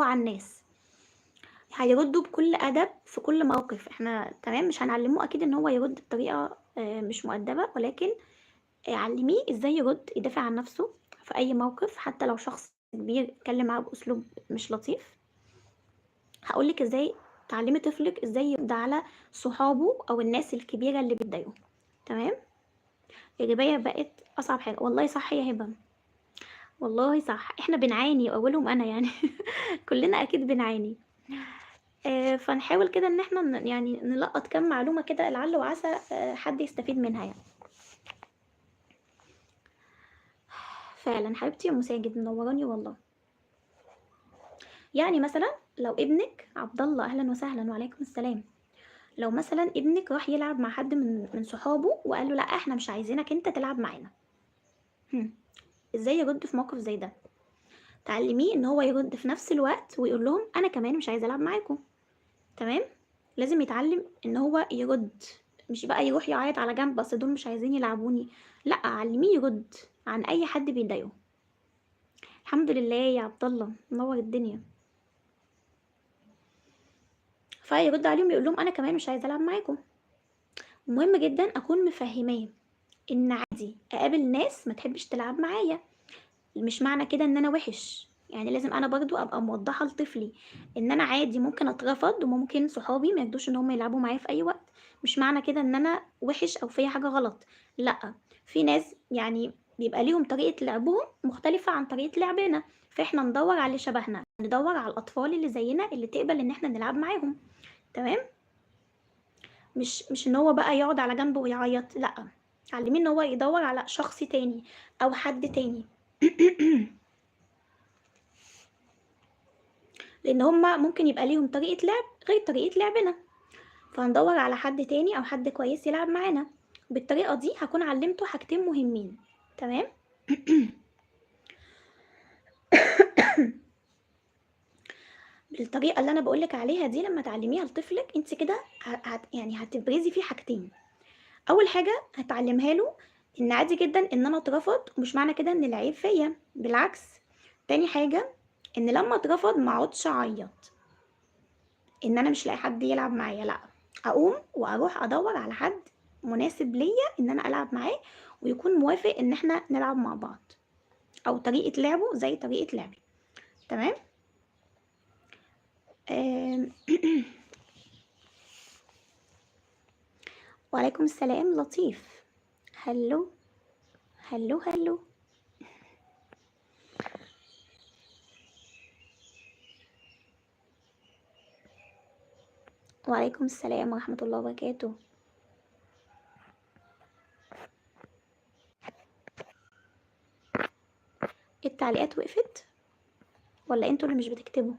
أو على الناس. هيردوا بكل أدب في كل موقف، إحنا تمام مش هنعلمه أكيد إن هو يرد بطريقة مش مؤدبة، ولكن علمية إزاي يرد يدافع عن نفسه في أي موقف، حتى لو شخص كبير اتكلم معاه بأسلوب مش لطيف. هاقول لِك إزاي تعلمي طفلِك إزاي يرد على صحابه أو الناس الكبيرة اللي بتضايقه، تمام؟ الرباية بقت أصعب حاجة، والله صح يا هبة، والله صح، إحنا بنعاني وأولهم أنا يعني كلنا أكيد بنعاني. فنحاول كده إن إحنا يعني نلقط كام معلومة كده لعل وعسى حد يستفيد منها يعني. فعلًا حبيبتي يا أم ساجد منوراني والله. يعني مثلًا لو ابنِك عبد الله أهلًا وسهلًا وعليكم السلام، لو مثلًا ابنِك راح يلعب مع حد من صحابه وقال له لأ إحنا مش عايزينك أنت تلعب معانا. إزاي يرد في موقف زي ده؟ تعلميه إن هو يرد في نفس الوقت ويقول لهم أنا كمان مش عايز ألعب معاكم، تمام؟ لازم يتعلم إن هو يرد، مش بقى يروح يعيط على جنب أصل دول مش عايزين يلعبوني، لأ علمية يرد عن أي حد بيضايقه. الحمد لله يا عبد الله منور الدنيا. فيرد عليهم يقول لهم أنا كمان مش عايز ألعب معاكم. مهم جدا أكون مفهماه إن عادي أقابل ناس ما تحبش تلعب معايا، مش معنى كده إن أنا وحش، يعني لازم أنا برضو أبقى موضحة لطفلي إن أنا عادي ممكن أترفض وممكن صحابي ما يرضوش إن هم يلعبوا معايا في أي وقت، مش معنى كده إن أنا وحش أو فيا حاجة غلط، لأ في ناس يعني بيبقى ليهم طريقة لعبهم مختلفة عن طريقة لعبنا، فإحنا ندور على اللي شبهنا، ندور على الأطفال اللي زينا اللي تقبل إن إحنا نلعب معاهم، تمام؟ مش إن هو بقى يقعد على جنب ويعيط، لأ علمية إن هو يدور على شخص تاني أو حد تاني. لأن هما ممكن يبقى ليهم طريقة لعب غير طريقة لعبنا، فهندور على حد تاني أو حد كويس يلعب معانا. بالطريقة دي هكون علمته حاجتين مهمين، تمام؟ بالطريقة اللي أنا بقولك عليها دي لما تعلميها لطفلك انت كده يعني هتبرزي فيه حاجتين. أول حاجة هتعلمها له إن عادي جدا إن أنا اترفض، ومش معنى كده إن العيب فيا، بالعكس. تاني حاجة إن لما اترفض ما اقعدش أعيط إن أنا مش لاقي حد يلعب معايا، لأ أقوم وأروح أدور على حد مناسب ليا إن أنا ألعب معاه ويكون موافق إن إحنا نلعب مع بعض، أو طريقة لعبه زي طريقة لعبي، تمام؟ وعليكم السلام لطيف. هلو هلو هلو. وعليكم السلام ورحمة الله وبركاته. التعليقات وقفت ولا انتوا اللي مش بتكتبوا؟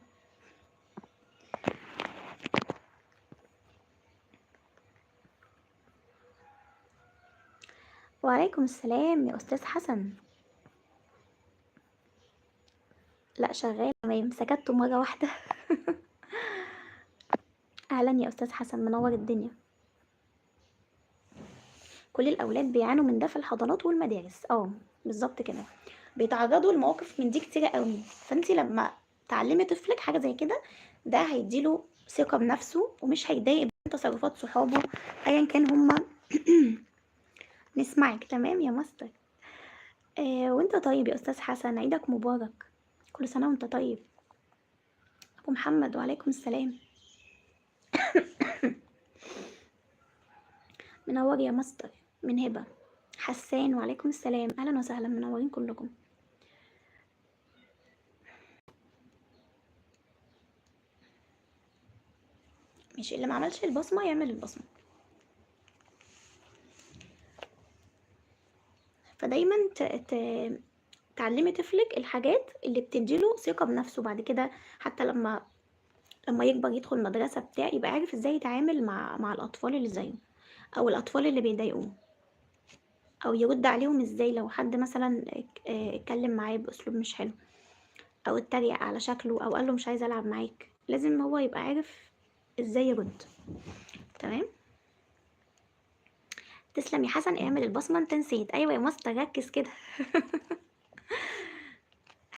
وعليكم السلام يا أستاذ حسن. لا شغال تمام، سكتوا مرة واحدة. أهلا يا أستاذ حسن، منور الدنيا. كل الأولاد بيعانوا من ده في الحضانات والمدارس. بالظبط كده، بيتعرضوا لمواقف من دي كتير قوي. فانتي لما تعلمي طفلك حاجة زي كده ده هيديله ثقة بنفسه ومش هيتضايق من تصرفات صحابه ايا كان هما. نسمعك تمام يا ماستر. وانت طيب يا استاذ حسن، عيدك مبارك، كل سنة وانت طيب. ابو محمد وعليكم السلام. منور يا ماستر. من هبة حسان وعليكم السلام، اهلا وسهلا، منورين كلكم. ماشي، اللي ما عملش البصمة يعمل البصمة. فدايما تعلمي طفلك الحاجات اللي بتديله ثقة بنفسه، بعد كده حتى لما يكبر يدخل مدرسة بتاع يبقى عارف ازاي يتعامل مع الأطفال اللي زيه أو الأطفال اللي بيضايقوه، أو يرد عليهم ازاي لو حد مثلا اتكلم معاه بأسلوب مش حلو أو اتريق على شكله أو قال له مش عايز ألعب معاك. لازم هو يبقى عارف ازاي يرد. تمام، تسلم يا حسن، اعمل البصمة انت نسيت. ايوه يا ماستر ركز كده.